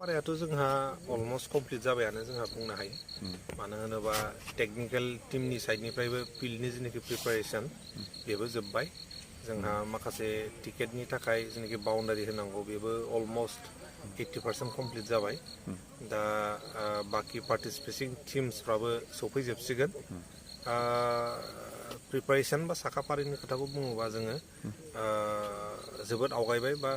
फरायाथ' जोंहा almost complete जाबायानो जोंहा बुंनो हायो मानो होनोबा टेक्निकल टीमनि साइडनिफ्रायबो फिल्डनि जेनाखि प्रिपारेसन बेबो जोब्बाय जोंहा माखासे टिकेटनि थाखाय जेनाखि बाउन्डारि होनांगौ बेबो अलमस्ट 80% कमप्लिट जाबाय दा बाकी पार्टिसिपेटिं टीम्सफ्राबो सफैजोबसिगोन प्रिपारेसन बा साखाफारिनि खोथाखौ बुङोबा जोङो जोबोद आवगायबाय बा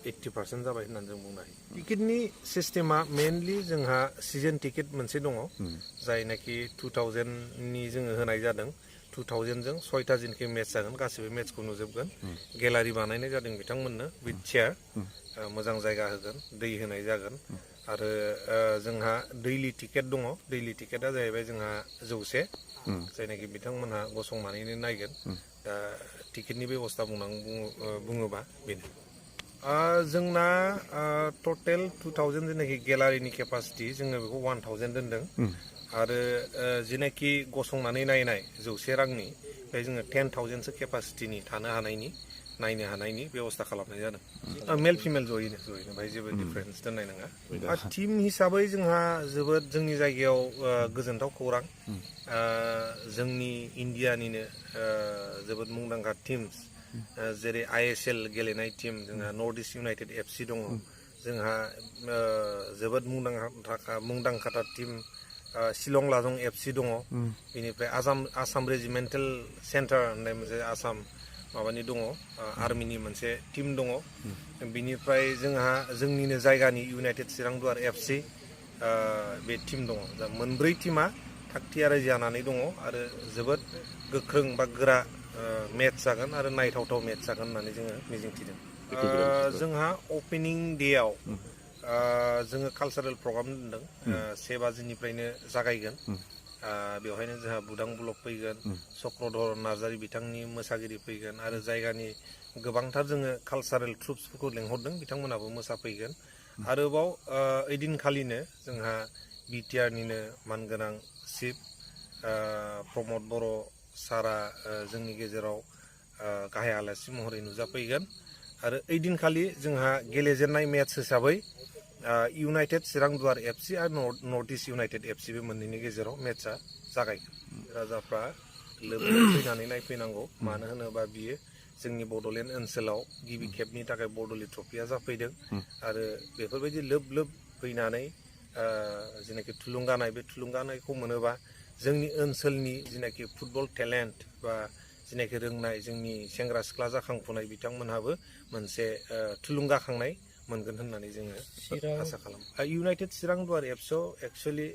80% जाबाय होननानै जों बुंनो हायो टिकेटनि सिस्टेमा मेनलि जोंहा सिजन टिकेट मोनसे दङ जायनाखि 2000नि जोङो होनाय जादों 2000 जों 6टा जिनखि मेच जागोन गासिबो मेचखौ नुजोबगोन गेलारि बानायनाय जादों बिथांमोननो विथ चेयार मोजां जायगा होगोन दै होनाय जागोन आरो जोंहा दैलि टिकेट दङ दैलि टिकेटआ जाहैबाय जोंहा 100 जायनाखि बिथांमोनहा गसंनानैनो नायगोन दा टिकेटनि बेबस्था बुङोबा बेनो जोंना टटेल 2000 जेनाखि गेलारिनि केपासिटि जोङो बेखौ 1000 दोनदों आरो जेनाखि गसंनानै नायनाय 100 रांनि बे जोङो 10,000सो केपासिटिनि थानो हानायनि नायनो हानायनि बेबस्था खालामनाय जादों मेल फिमेल जयैनो बाहाय जेबो डिफारेन्स दोननाय नङा टीम हिसाबै जोंहा जोबोद जोंनि जायगायाव गोजोनथाव खौरां जोंनि इन्डियानिनो जोबोद मुंदांखा टीम्स जेरै ISL गेलेनाय टीम जोंहा नर्थ इस्ट इउनाइटेड FC दङ जोंहा जोबोद मुंदांखा टीम शिलं लाजं FC दङ बेनिफ्राय आसाम रेजिमेन्टेल सेन्टार होननाय मोनसे आसाम माबानि दङ आर्मिनि मोनसे टीम दङ बिनिफ्राय जोंहा जोंनिनो जायगानि इउनाइटेड चिरांदुवार FC बे टीम दङ दा मोनब्रै टीमा थागथियारि जानानै दङ आरो जोबोद गोख्रों बा गोरा मेच जागोन आरो नायथावथाव मेच जागोन होननानै जोङो मिजिंथिदों जोंहा अपेनिं डेआव जोङो कालचारेल प्रग्राम दोनदों 1 बाजिनिफ्रायनो जागायगोन बेवहायनो जोंहा बुदां ब्लक फैगोन चक्रधर नार्जारि बिथांनि मोसागिरि फैगोन आरो जायगानि गोबांथार जोङो कालचारेल ट्रुप्सफोरखौ लेंहरदों बिथांमोनाबो मोसाफैगोन आरोबाव ओइदिनखालिनो जोंहा बिटिआरनिनो मानगोनां चिफ प्रमद बर' सारा जोंनि गेजेराव गाहाय आलासि महरै नुजाफैगोन आरो ओइदिनखालि जोंहा गेलेजेननाय मेच हिसाबै इउनाइटेड चिरांदुवार FC आरो नर्थ इस्ट इउनाइटेड FC बे मोननैनि गेजेराव मेचआ जागायगोन राजाफ्रा लोब फैनानै नायफैनांगौ मानो होनोबा बियो जोंनि बड'लेण्ड ओनसोलाव गिबि खेबनि थाखाय बड'ली ट्रफिया जाफैदों आरो बेफोरबायदि लोब फैनानै जेनाखि थुलुंगानाय बे थुलुंगानायखौ मोनोबा जोंनि ओनसोलनि जेनाखि फुटबल टेलेन्ट बा जेनाखि रोंनाय जोंनि सेंग्रा सिख्ला जाखांफुनाय बिथांमोनहाबो मोनसे थुलुंगाखांनाय मोनगोन होननानै जोङो आसा खालामो इउनाइटेड चिरांदुवार FCआव एक्सुवेलि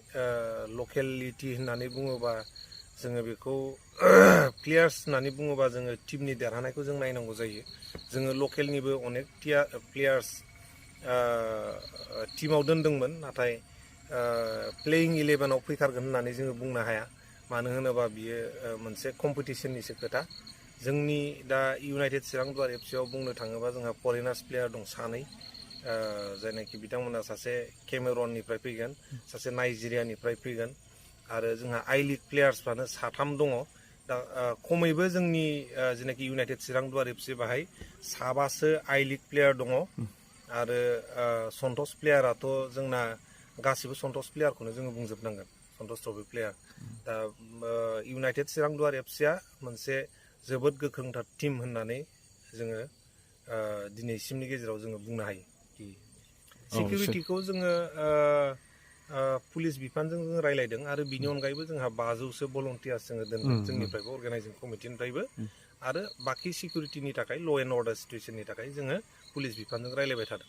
लकेलिटि होननानै बुङोबा जोङो बेखौ प्लेयार्स होननानै बुङोबा जोङो टीमनि देरहानायखौ जों नायनांगौ जायो जोङो लकेलनिबो अनेक प्लेयार्स टीमाव दोनदोंमोन नाथाय प्लेयिं 11आव फैथारगोन होननानै जोङो बुंनो हाया मानो होनोबा बियो मोनसे कम्पिटिशननिसो खोथा जोंनि दा इउनाइटेड चिरांदुवार FCआव बुंनो थाङोबा जोंहा फरेनार्स प्लेयार दं 2 जायनाखि बिथांमोना सासे केमेरुननिफ्राय फैगोन सासे नाइजेरियानिफ्राय फैगोन आरो जोंहा आइ लिग प्लेयार्सफ्रानो 3 दङ दा खमैबो जोंनि जेनाखि इउनाइटेड चिरांदुवार FC बाहाय 7सो आइ लिग प्लेयार दङ आरो सन्टस प्लेयाराथ' जोंना गासिबो सन्टस प्लेयारखौनो जोङो बुंजोबनांगोन सन्टस ट्रफि प्लेयार दा इउनाइटेड चिरांदुवार FCआ मोनसे जोबोद गोख्रोंथार टीम होननानै जोङो दिनैसिमनि गेजेराव जोङो बुंनो हायो सिकिउरिटिखौ जोङो पुलिस बिफानजों जों रायलायदों आरो बिनि अनगायैबो जोंहा 500सो भलन्टियार्स जोङो दोनदों जोंनिफ्रायबो अर्गानाइजिं कमिटिनिफ्रायबो आरो बाखि सिकिउरिटिनि थाखाय ल' एन्ड अर्डार सिटुएसननि थाखाय जोङो पुलिस बिफानजों रायलायबाय थादों